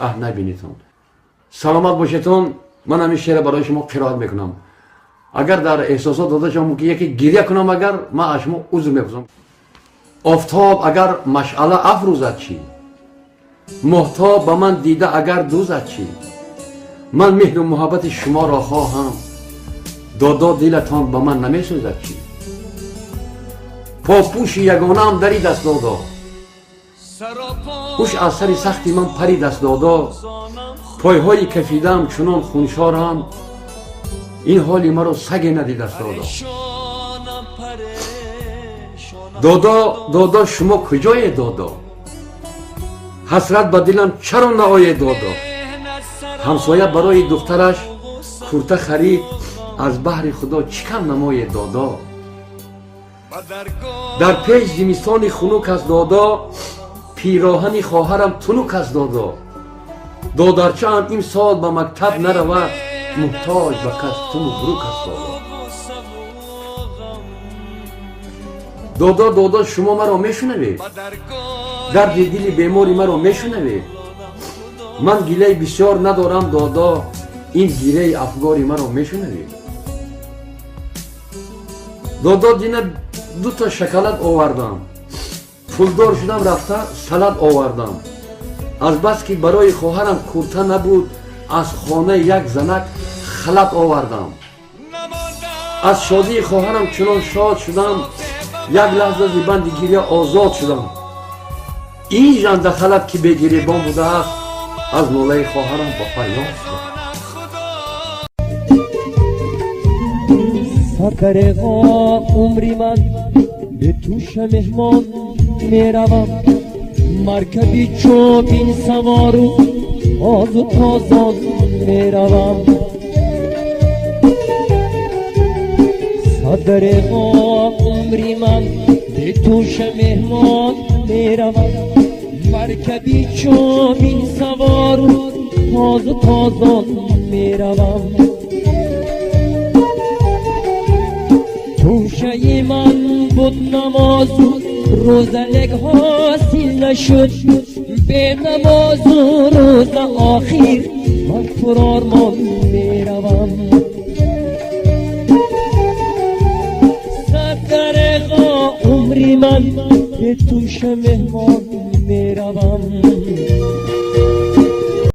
Аҳ, набинитон. Саломат бошедтон. Ман ҳамин шеъра барои шумо қироат мекунам. Агар дар эҳсосот дода шавам, мумкин яке гиря кунам, агар ман аз шумо узр мепурсам. Офтоб агар машъала афрӯзад чӣ? Моҳтоб ба ман дида агар дӯзад чӣ? Ман меҳру муҳаббати шуморо хоҳам. Додо, дилатон ба ман намесӯзад чӣ? Попӯши ягонаам даридаст, додо. Ҳуш аз сари сахти ман паридаст, додо. Пойҳои кафидаам чунон хуншорам, ин ҳоли маро саге надидаст, додо. Додо, додо, шумо куҷое, додо? Ҳасрат ба дилам чаро наоед, додо? Ҳамсоя барои духтараш курта харид, аз баҳри Худо чӣ кам намоед, додо? Дар пеш зимистони хунук аст, додо. Пироҳани хоҳарам тунук аст, додо. Додарчаам ин сол ба мактаб наравад, муҳтоҷ ба кастуму бурук аст, додо. Додо, додо, шумо маро мешунавед? Дарди дили бемори маро мешунавед? Ман гилаи бисёр надорам, додо, ин гираи афгори маро мешунавед? Додо, дина дута шоколад овардам, пулдор шудам, рафта салат овардам. Азбаски барои хоҳарам курта набуд, аз хонаи як занак халат овардам. Аз шодии хоҳарам чунон шод шудам, як лаҳза зи банди гиря озод шудам. Ин жанда халат, ки бегиребон будааст, аз нолаи хоҳарам ба фарёд шудам. Садареғо умри ман бе туша меҳмон меравам, маркаби чобин савору озу тозон меравам. Садареғо умри ман бе туша меҳмон меравам, маркаби чобин савору озу тозон меравам. Тӯшаи ман буд намозу рӯза, лек ҳосил нашуд. Бенамозу рӯза охир ман пурормон меравам. Садареғо умри ман бе туша меҳмон меравам.